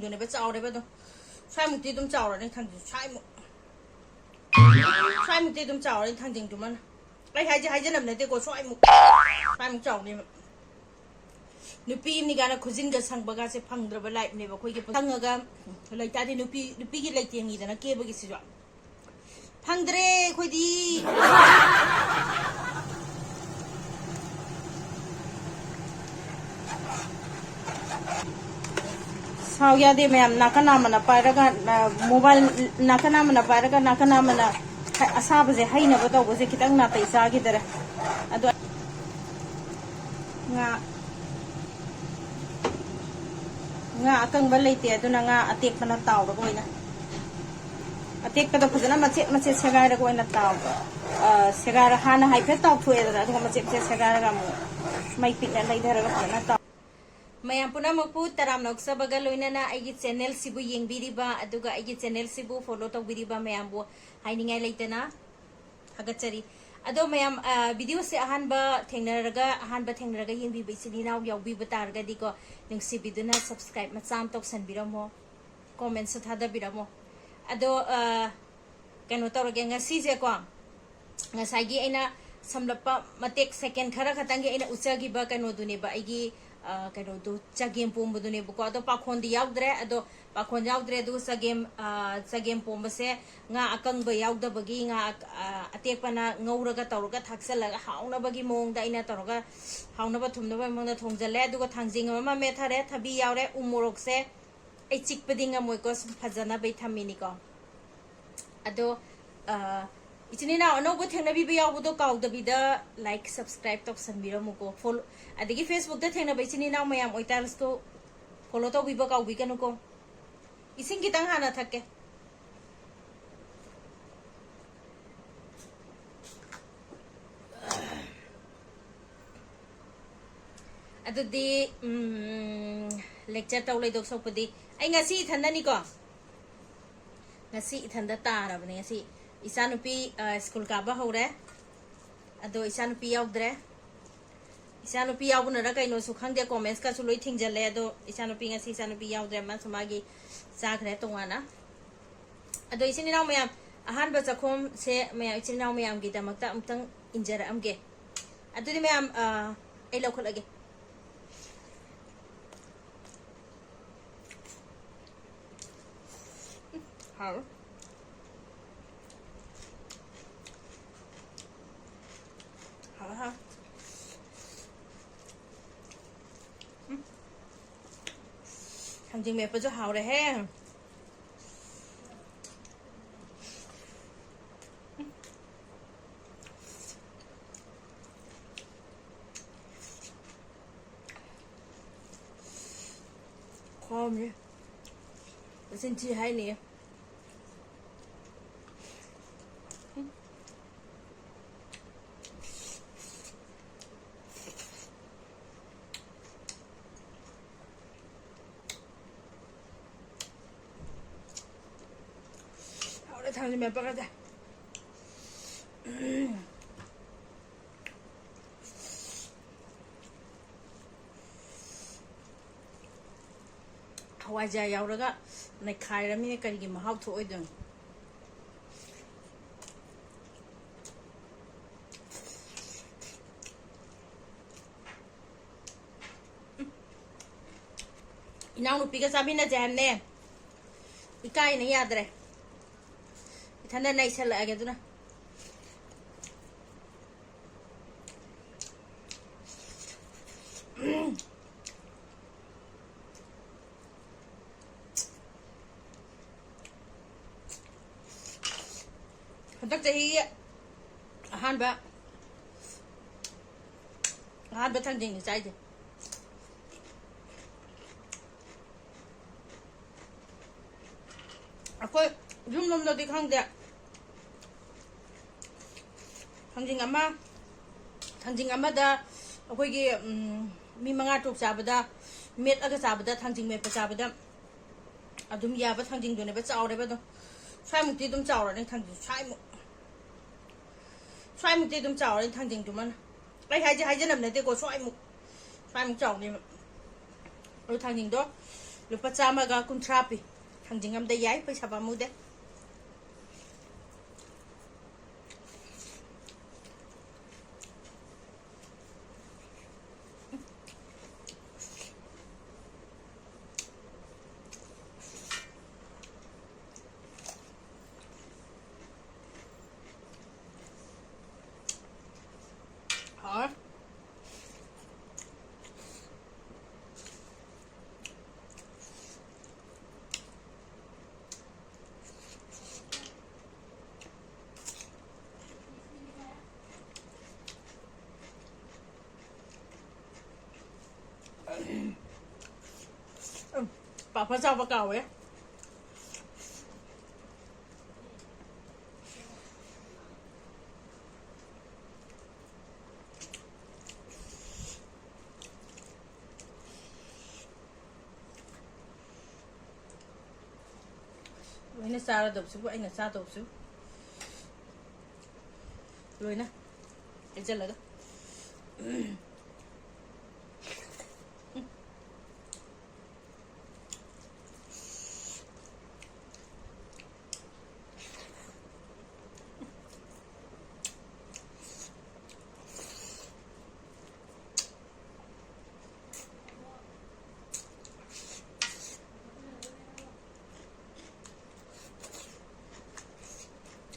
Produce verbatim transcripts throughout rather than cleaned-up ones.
ꯌꯣꯟꯅꯦꯕ ꯆꯥꯎꯔꯦꯕ ꯑꯗꯨꯝ꯫ ꯁ꯭ꯋꯥꯏꯃꯨꯛꯇꯤ ꯑꯗꯨꯝ ꯆꯥꯎꯔꯅꯤ ꯊꯥꯡꯖꯤꯡ ꯁ꯭ꯋꯥꯏꯃꯨꯛ꯫ ꯁ꯭ꯋꯥꯏꯃꯨꯛꯇꯤ ꯑꯗꯨꯝ ꯆꯥꯎꯔꯅꯤ ꯊꯥꯡꯖꯤꯡꯗꯨꯃꯅ꯫ ꯑꯩ ꯍꯥꯏꯁꯦ ꯍꯥꯏꯖꯅꯕ ꯅꯠꯇꯦꯀꯣ, ꯁ꯭ꯋꯥꯏꯃꯨꯛ꯫ ꯁ꯭ꯋꯥꯏꯃꯨꯛ ꯆꯥꯎꯅꯦꯕ꯫ ꯅꯨꯄꯤ ꯑꯃꯅꯤ ꯀꯥꯏꯅ ꯈꯨꯖꯤꯟꯒ ꯁꯪꯕꯒꯁꯦ ꯐꯪꯗ꯭ꯔꯕ ꯂꯥꯏꯞꯅꯦꯕ ꯑꯩꯈꯣꯏꯒꯤ꯫ ꯁꯪꯉꯒ ꯂꯩꯇꯥꯔꯗꯤ ꯅꯨꯄꯤ, ꯅꯨꯄꯤꯒꯤ ꯂꯩꯇꯦꯡꯉꯤꯗꯅ ꯀꯦꯕꯒꯤꯁꯤꯁꯨ꯫ ꯐꯪꯗ꯭ꯔꯦ ꯑꯩꯈꯣꯏꯗꯤ꯫ ꯁꯥꯎ ꯌꯥꯗꯦ ꯃꯌꯥꯝ, ꯅꯥꯀꯟ ꯑꯃꯅ ꯄꯥꯏꯔꯒ, ꯑ, ꯃꯣꯕꯥꯏꯜ ꯅꯥꯀꯟ ꯑꯃꯅ ꯄꯥꯏꯔꯒ ꯅꯥꯀꯟ ꯑꯃꯅ ꯑꯁꯥꯕꯁꯦ ꯍꯩꯅꯕ ꯇꯧꯕꯁꯦ ꯈꯤꯇꯪ ꯅꯥꯇꯩ ꯆꯥꯈꯤꯗꯔꯦ꯫ ꯑꯗꯣ ꯉꯥ, ꯉꯥ ꯑꯀꯪꯕ ꯂꯩꯇꯦ, ꯑꯗꯨꯅ ꯉꯥ ꯑꯇꯦꯛꯄꯅ ꯇꯥꯎꯔꯒ ꯑꯣꯏꯅ, ꯑꯇꯦꯛꯄꯗꯣ ꯐꯖꯅ ꯃꯆꯦꯠ ꯃꯆꯦꯠ ꯁꯦꯒꯥꯏꯔꯒ ꯑꯣꯏꯅ ꯇꯥꯎꯕ꯫ ꯑ, ꯁꯦꯒꯥꯏꯔ-, ꯍꯥꯟꯅ ꯍꯥꯏꯐꯦꯠ ꯇꯥꯎꯊꯣꯛꯑꯦꯗꯅ, ꯑꯗꯨꯒ ꯃꯆꯦꯠ ꯃꯆꯦꯠ ꯁꯦꯒꯥꯏꯔꯒ ꯑꯃꯨꯛ ꯃꯩ ꯄꯤꯛꯅ ꯂꯩꯊꯔꯒ ꯐꯖꯅ ꯇꯥꯎ꯫ ꯃꯌꯥꯝ ꯄꯨꯝꯅꯃꯛꯄꯨ ꯇꯔꯥꯝꯅ ꯑꯣꯛꯆꯕꯒ ꯂꯣꯏꯅꯅ ꯑꯩꯒꯤ ꯆꯦꯅꯦꯜꯁꯤꯕꯨ ꯌꯦꯡꯕꯤꯔꯤꯕ ꯑꯗꯨꯒ ꯑꯩꯒꯤ ꯆꯦꯅꯦꯜꯁꯤꯕꯨ ꯐꯣꯂꯣ ꯇꯧꯕꯤꯔꯤꯕ ꯃꯌꯥꯝꯕꯨ ꯍꯥꯏꯅꯤꯡꯉꯥꯏ ꯂꯩꯇꯅ ꯊꯥꯒꯠꯆꯔꯤ꯫ ꯑꯗꯣ ꯃꯌꯥꯝ, ꯑ, ꯚꯤꯗꯤꯑꯣꯁꯦ ꯑꯍꯥꯟꯕ ꯊꯦꯡꯅꯔꯒ, ꯑꯍꯥꯟꯕ ꯊꯦꯡꯅꯔꯒ ꯌꯦꯡꯕꯤꯕ ꯏꯆꯤꯟ ꯏꯅꯥꯎ ꯌꯥꯎꯕꯤꯕ ꯇꯥꯔꯒꯗꯤꯀꯣ, ꯅꯨꯡꯁꯤꯕꯤꯗꯨꯅ ꯁꯕꯁꯀ꯭ꯔꯥꯏꯕ ꯃꯆꯥ ꯑꯃ ꯇꯧꯁꯟꯕꯤꯔꯝꯃꯣ, ꯀꯣꯃꯦꯟꯁꯨ ꯊꯥꯗꯕꯤꯔꯝꯃꯣ꯫ ꯑꯗꯣ, ꯑ, ꯀꯩꯅꯣ ꯇꯧꯔꯒꯦ ꯉꯁꯤꯁꯦꯀꯣ, ꯉꯁꯥꯏꯒꯤ ꯑꯩꯅ ꯁꯝꯂꯞꯄ ꯃꯇꯦꯛ ꯁꯦꯀꯦꯟ ꯈꯔ ꯈꯛꯇꯪꯒꯤ ꯑꯩꯅ ꯎꯠꯆꯈꯤꯕ ꯀꯩꯅꯣꯗꯨꯅꯦꯕ, ꯑꯩꯒꯤ, ꯑ, ꯀꯩꯅꯣꯗꯣ, ꯆꯒꯦꯝ ꯄꯣꯝꯕꯗꯨꯅꯦꯕꯀꯣ꯫ ꯑꯗꯣ ꯄꯥꯈꯣꯟꯗꯤ ꯌꯥꯎꯗ꯭ꯔꯦ, ꯑꯗꯣ ꯄꯥꯈꯣꯟ ꯌꯥꯎꯗ꯭ꯔꯦ꯫ ꯑꯗꯨꯒ ꯆꯒꯦꯝ, ꯑ, ꯆꯒꯦꯝ ꯄꯣꯝꯕꯁꯦ ꯉꯥ ꯑꯀꯪꯕ ꯌꯥꯎꯗꯕꯒꯤ, ꯉꯥ ꯑꯛ-, ꯑ, ꯑꯇꯦꯛꯄꯅ ꯉꯧꯔꯒ ꯇꯧꯔꯒ ꯊꯥꯛꯆꯜꯂꯒ ꯍꯥꯎꯅꯕꯒꯤ ꯃꯑꯣꯡꯗ ꯑꯩꯅ ꯇꯧꯔꯒ ꯍꯥꯎꯅꯕ ꯊꯨꯝꯅꯕ ꯃꯑꯣꯡꯗ ꯊꯣꯡꯖꯜꯂꯦ꯫ ꯑꯗꯨꯒ ꯊꯥꯡꯖꯤꯡ ꯑꯃ ꯃꯦꯠꯊꯔꯦ, ꯊꯕꯤ ꯌꯥꯎꯔꯦ, ꯎ ꯃꯣꯔꯣꯛꯁꯦ ꯑꯩ ꯆꯤꯛꯄꯗꯤ ꯉꯝꯃꯣꯏꯀꯣ, ꯁꯨꯝ ꯐꯖꯅꯕꯩ ꯊꯝꯃꯤꯅꯤꯀꯣ꯫ ꯑꯗꯣ, ꯑ, ꯏꯆꯤꯟ ꯏꯅꯥꯎ ꯑꯅꯧꯕ ꯊꯦꯡꯅꯕꯤꯕ ꯌꯥꯎꯕꯗꯣ ꯀꯥꯎꯗꯕꯤꯗ ꯂꯥꯏꯛ, ꯁꯕꯁꯀ꯭ꯔꯥꯏꯕ ꯇꯧꯁꯟꯕꯤꯔꯝꯃꯨꯀꯣ꯫ ꯐꯣꯂꯣ-, ꯑꯗꯒꯤ ꯐꯦꯁꯕꯨꯛꯇ ꯊꯦꯡꯅꯕ ꯏꯆꯤꯟ ꯏꯅꯥꯎ ꯃꯌꯥꯝ ꯑꯣꯏꯇꯥꯔꯁꯨ ꯐꯣꯂꯣ ꯇꯧꯕꯤꯕ ꯀꯥꯎꯕꯤꯒꯅꯨꯀꯣ꯫ ꯏꯁꯤꯡ ꯈꯤꯇꯪ ꯍꯥꯟꯅ ꯊꯛꯀꯦ꯫ ꯑꯗꯨꯗꯤ, ꯎꯝ, lecture ꯇꯧ ꯂꯩꯗꯧ ꯁꯔꯨꯛꯄꯨꯗꯤ ꯑꯩ ꯉꯁꯤ ꯏꯊꯟꯗꯅꯤꯀꯣ꯫ ꯉꯁꯤ ꯏꯊꯟꯗ ꯇꯥꯔꯕꯅꯦ꯫ ꯉꯁꯤ ꯏꯆꯥꯅꯨꯄꯤ, ꯑ, ꯁ꯭ꯀꯨꯜ ꯀꯥꯕ ꯍꯧꯔꯦ꯫ ꯑꯗꯣ ꯏꯆꯥꯅꯨꯄꯤ ꯌꯥꯎꯗ꯭ꯔꯦ꯫ ꯏꯆꯥꯅꯨꯄꯤ ꯌꯥꯎꯕꯅꯔ ꯀꯩꯅꯣꯁꯨ ꯈꯪꯗꯦ, comments ꯀꯁꯨ ꯂꯣꯏ ꯊꯤꯡꯖꯜꯂꯦ꯫ ꯑꯗꯣ ꯏꯆꯥꯅꯨꯄꯤ ꯉꯁꯤ ꯏꯆꯥꯅꯨꯄꯤ ꯌꯥꯎꯗ꯭ꯔꯦ, ꯃꯥꯁꯨ ꯃꯥꯒꯤ ꯆꯥꯈ꯭ꯔꯦ ꯇꯣꯉꯥꯟꯅ꯫ ꯑꯗꯣ ꯏꯆꯤꯟ ꯏꯅꯥꯎ ꯃꯌꯥꯝ, ꯑꯍꯥꯟꯕ ꯆꯥꯛꯈꯣꯝꯁꯦ ꯃꯌꯥꯝ, ꯏꯆꯤꯟ ꯏꯅꯥꯎ ꯃꯌꯥꯝꯒꯤꯗꯃꯛꯇ ꯑꯃꯨꯛꯇꯪ ꯏꯟꯖꯔꯛꯑꯝꯒꯦ꯫ ꯑꯗꯨꯗꯤ ꯃꯌꯥꯝ, ꯑ, ꯑꯩ ꯂꯧꯈꯠꯂꯒꯦ꯫ ꯍꯥꯎ꯫ ꯍꯥꯎ, ꯍꯥꯎ꯫ ꯎꯝ꯫ ꯊꯥꯡꯖꯤꯡ ꯃꯦꯠꯄꯁꯨ ꯍꯥꯎꯔꯦꯍꯦ꯫ ꯈ꯭ꯋꯥꯎꯅꯤ꯫ ꯃꯆꯤꯟ ꯊꯤ ꯍꯥꯏꯅꯤ꯫ ꯍꯥꯎꯔꯦ, ꯊꯥꯡꯖꯤꯡ ꯃꯦꯠꯄꯒꯗꯤ꯫ ꯍꯋꯥꯏꯖꯥꯔ ꯌꯥꯎꯔꯒ ꯅꯩꯈꯥꯏꯔꯃꯤꯅ ꯀꯔꯤꯒꯤ ꯃꯍꯥꯎ ꯊꯣꯛꯑꯣꯏꯗꯣꯏꯅꯣ? ꯏꯅꯥꯎꯅꯨꯄꯤꯒ ꯆꯥꯃꯤꯟꯅꯁꯦ ꯍꯥꯏꯕꯅꯦ꯫ ꯏꯀꯥꯏꯅ ꯌꯥꯗ꯭ꯔꯦ꯫ ꯏꯊꯟꯗ ꯅꯩꯁꯜꯂꯛꯑꯒꯦ ꯑꯗꯨꯅ꯫ ꯍꯟꯗꯛ ꯆꯍꯤ ꯑꯍꯥꯟꯕ, ꯑꯍꯥꯟꯕ ꯊꯥꯡꯖꯤꯡꯅꯤ ꯆꯥꯏꯁꯦ꯫ ꯑꯩꯈꯣꯏ ꯌꯨꯝ ꯂꯣꯝꯗꯗꯤ ꯈꯪꯗꯦ꯫ ꯊꯥꯡꯖꯤꯡ ꯑꯃ, ꯊꯥꯡꯖꯤꯡ ꯑꯃꯗ ꯑꯩꯈꯣꯏꯒꯤ, ꯎꯝ, ꯃꯤ ꯃꯉꯥ ꯇꯔꯨꯛ ꯆꯥꯕꯗ, ꯃꯦꯠꯂꯒ ꯆꯥꯕꯗ, ꯊꯥꯡꯖꯤꯡ ꯃꯦꯠꯄ ꯆꯥꯕꯗ ꯑꯗꯨꯝ ꯌꯥꯕ ꯊꯥꯡꯖꯤꯡꯗꯨꯅꯦꯕ, ꯆꯥꯎꯔꯦꯕ ꯑꯗꯨꯝ꯫ ꯁ꯭ꯋꯥꯏꯃꯨꯛꯇꯤ ꯑꯗꯨꯝ ꯆꯥꯎꯔꯅꯤ ꯊꯥꯡꯖꯤꯡ, ꯁ꯭ꯋꯥꯏꯃꯨꯛ꯫ ꯁ꯭ꯋꯥꯏꯃꯨꯛꯇꯤ ꯑꯗꯨꯝ ꯆꯥꯎꯔꯅꯤ ꯊꯥꯡꯖꯤꯡꯗꯨꯃꯅ꯫ ꯑꯩ ꯍꯥꯏꯁꯦ ꯍꯥꯏꯖꯅꯕ ꯅꯠꯇꯦꯀꯣ, ꯁ꯭ꯋꯥꯏꯃꯨꯛ, ꯁ꯭ꯋꯥꯏꯃꯨꯛ ꯆꯥꯎꯅꯦꯕ꯫ ꯑꯗꯨ ꯊꯥꯡꯖꯤꯡꯗꯣ ꯂꯨꯄꯥ ꯆꯥꯝꯃꯒ ꯀꯨꯟꯊ꯭ꯔꯥ ꯄꯤ꯫ ꯊꯥꯡꯖꯤꯡ ꯑꯃꯗ ꯌꯥꯏ, ꯄꯩꯁꯥ ꯄꯥꯝꯃꯨꯗꯦ꯫ ꯍꯥꯎꯔꯦ꯫ ꯎꯝ, ꯄꯥꯐꯔ ꯆꯥꯕ ꯀꯥꯎꯋꯦ꯫ ꯂꯣꯏꯅ ꯆꯥꯔꯗꯕꯁꯤꯕꯨ ꯑꯩꯅ ꯆꯥꯗꯧꯕꯁꯤꯕꯨ ꯂꯣꯏꯅ ꯍꯩꯖꯜꯂꯒ꯫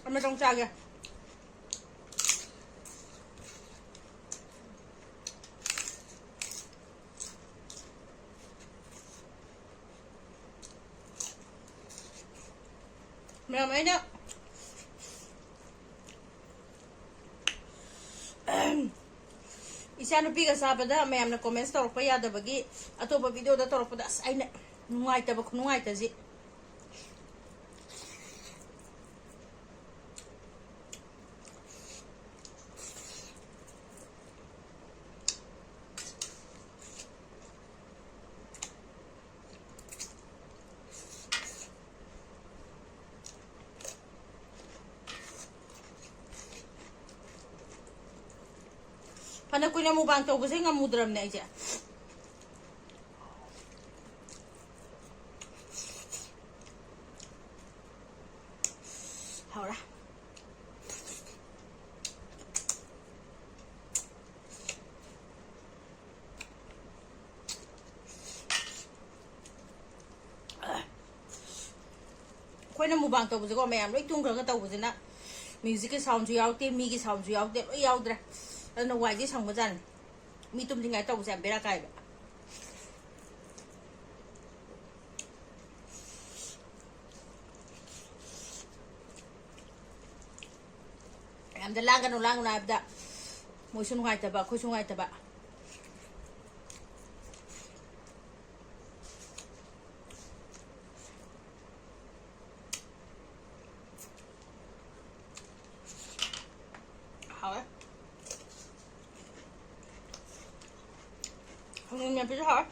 ꯑꯃꯇꯪ ꯆꯥꯒꯦ꯫ ꯃꯌꯥꯝ, ꯑꯩꯅ ꯏꯆꯥꯅꯨꯄꯤꯒ ꯆꯥꯕꯗ ꯃꯌꯥꯝꯅ comments ꯇꯧꯔꯛꯄ ꯌꯥꯗꯕꯒꯤ ꯑꯇꯣꯞꯄ video ꯗ ꯇꯧꯔꯛꯄꯗ, ꯑꯁ, ꯑꯩꯅ ꯅꯨꯡꯉꯥꯏꯇꯕ ꯈꯨꯅꯨꯡꯉꯥꯏꯇꯁꯤ꯫ ꯐꯅ ꯀꯨꯏꯅ ꯃꯨꯛꯕꯥꯡ ꯇꯧꯕꯁꯦ ꯉꯝꯃꯨꯗ꯭ꯔꯕꯅꯦ ꯑꯩꯁꯦ꯫ ꯍꯧꯔꯦ꯫ ꯑꯩꯈꯣꯏꯅ ꯃꯨꯛꯕꯥꯡ ꯇꯧꯕꯁꯦꯀꯣ, ꯃꯌꯥꯝ ꯂꯣꯏ ꯇꯨꯝꯈ꯭ꯔꯒ ꯇꯧꯕꯁꯤꯅ, ꯃ꯭ꯌꯨꯖꯤꯛꯀꯤ ꯁꯥꯎꯟꯁꯨ ꯌꯥꯎꯗꯦ, ꯃꯤꯒꯤ ꯁꯥꯎꯟꯁꯨ ꯌꯥꯎꯗꯦ, ꯂꯣꯏ ꯌꯥꯎꯗ꯭ꯔꯦ꯫ ꯑꯗꯨꯅ ꯋꯥꯏꯗꯤ ꯁꯪꯕꯖꯥꯠꯅꯤ꯫ ꯃꯤ ꯇꯨꯝꯗ꯭ꯔꯤꯉꯩ ꯇꯧꯕꯁꯦ ꯌꯥꯝ ꯕꯦꯔꯥ ꯀꯥꯏꯕ꯫ ꯌꯥꯝꯗ ꯂꯥꯡꯒꯅꯨ, ꯂꯥꯡꯒꯅꯨ ꯍꯥꯏꯕꯗ ꯃꯣꯏꯁꯨ ꯅꯨꯡꯉꯥꯏꯇꯕ, ꯑꯩꯈꯣꯏꯁꯨ ꯅꯨꯡꯉꯥꯏꯇꯕ꯫ ꯍꯥꯎꯋꯦ꯫ ꯈꯣꯡꯗ꯭ꯔꯨꯝ ꯃꯦꯠꯄꯁꯨ ꯍꯥꯎꯋꯦ꯫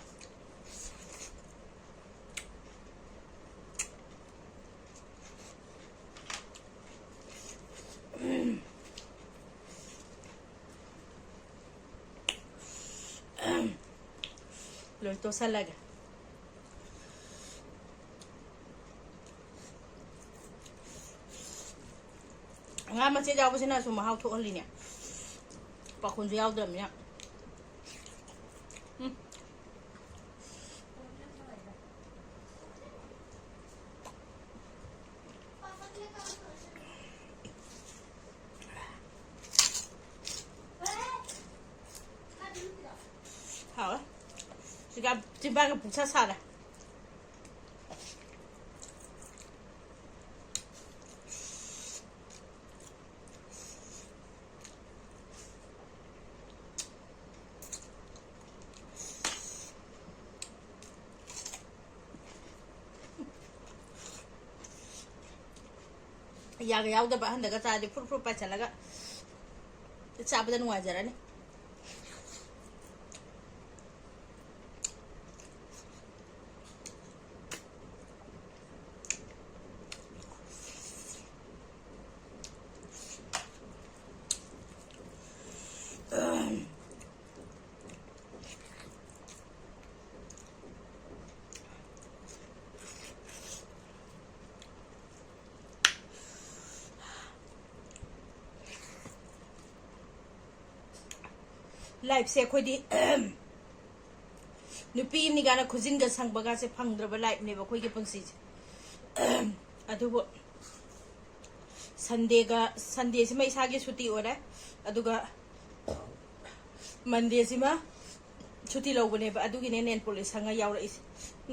ꯂꯣꯏ ꯇꯣꯠꯁꯜꯂꯒꯦ꯫ ꯉꯥ ꯃꯆꯦꯠ ꯌꯥꯎꯕꯁꯤꯅꯁꯨ ꯃꯍꯥꯎ ꯊꯣꯛꯍꯜꯂꯤꯅꯦ, ꯄꯥꯈꯣꯟꯁꯨ ꯌꯥꯎꯗ꯭ꯔꯕꯅꯤꯅ꯫ ꯎꯝ꯫ ꯍꯥꯎꯋꯦ꯫ ꯁꯤꯒ ꯆꯤꯝꯕꯥꯟꯒ ꯄꯨꯡꯁꯥ ꯁꯥꯔꯦ꯫ ꯌꯥꯒ ꯌꯥꯎꯗꯕ ꯑꯍꯟꯗꯒ ꯆꯥꯔꯗꯤ ꯐꯨꯔꯨꯞ ꯐꯨꯔꯨꯞ ꯄꯥꯏꯁꯜꯂꯒ ꯆꯥꯕꯗ ꯅꯨꯡꯉꯥꯏꯖꯔꯅꯤ꯫ ꯂꯥꯏꯐꯁꯦ ꯑꯩꯈꯣꯏꯗꯤ ꯅꯨꯄꯤ ꯑꯃꯅꯤ ꯀꯥꯏꯅ ꯈꯨꯖꯤꯟꯒ ꯁꯪꯕꯒꯁꯦ ꯐꯪꯗ꯭ꯔꯕ ꯂꯥꯏꯐꯅꯦꯕ ꯑꯩꯈꯣꯏꯒꯤ ꯄꯨꯟꯁꯤꯁꯦ꯫ ꯑꯗꯨꯕꯨ ꯁꯟꯗꯦꯒ ꯁꯟꯗꯦꯁꯤꯃ ꯏꯁꯥꯒꯤ ꯁꯨꯇꯤ ꯑꯣꯏꯔꯦ꯫ ꯑꯗꯨꯒ ꯃꯟꯗꯦꯁꯤꯃ ꯁꯨꯇꯤ ꯂꯧꯕꯅꯦꯕ꯫ ꯑꯗꯨꯒꯤꯅꯦ ꯅꯦꯜ ꯄꯣꯂꯤꯁ ꯁꯪꯉ ꯌꯥꯎꯔꯛꯏꯁꯦ꯫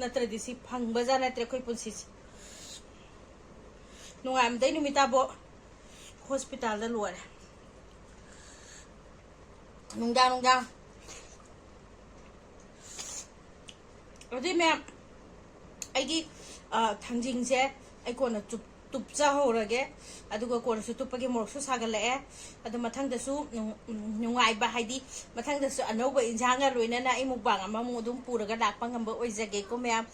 ꯅꯠꯇ꯭ꯔꯗꯤ ꯁꯤ ꯐꯪꯕꯖꯥ ꯅꯠꯇ꯭ꯔꯦ ꯑꯩꯈꯣꯏ ꯄꯨꯟꯁꯤꯁꯦ꯫ ꯅꯨꯡꯉꯥꯏꯔꯝꯗꯩ ꯅꯨꯃꯤꯠ ꯇꯥꯕꯣ꯫ ꯍꯣꯁꯄꯤꯇꯥꯜꯗ ꯂꯣꯏꯔꯦ꯫ ꯅꯨꯡꯗꯥꯡ ꯅꯨꯡꯗꯥꯡ ꯑꯗꯨꯏ ꯃꯌꯥꯝ ꯑꯩꯒꯤ ꯊꯥꯡꯖꯤꯡꯁꯦ ꯑꯩ ꯀꯣꯟꯅ ꯇꯨꯞꯆꯍꯧꯔꯒꯦ꯫ ꯑꯗꯨꯒ ꯀꯣꯟꯅꯁꯨ ꯇꯨꯞꯄꯒꯤ ꯃꯣꯔꯣꯛꯁꯨ ꯁꯥꯒꯠꯂꯛꯑꯦ꯫ ꯑꯗꯣ ꯃꯊꯪꯗꯁꯨ ꯅꯨꯡꯉꯥꯏꯕ ꯍꯥꯏꯗꯤ ꯃꯊꯪꯗꯁꯨ ꯑꯅꯧꯕ ꯏꯟꯁꯥꯡꯒ ꯂꯣꯏꯅꯅ ꯑꯩ ꯃꯨꯛꯕꯥꯡ ꯑꯃꯃꯨꯛ ꯑꯗꯨꯝ ꯄꯨꯔꯒ ꯂꯥꯛꯄ ꯉꯝꯕ ꯑꯣꯏꯖꯒꯦꯀꯣ ꯃꯌꯥꯝ꯫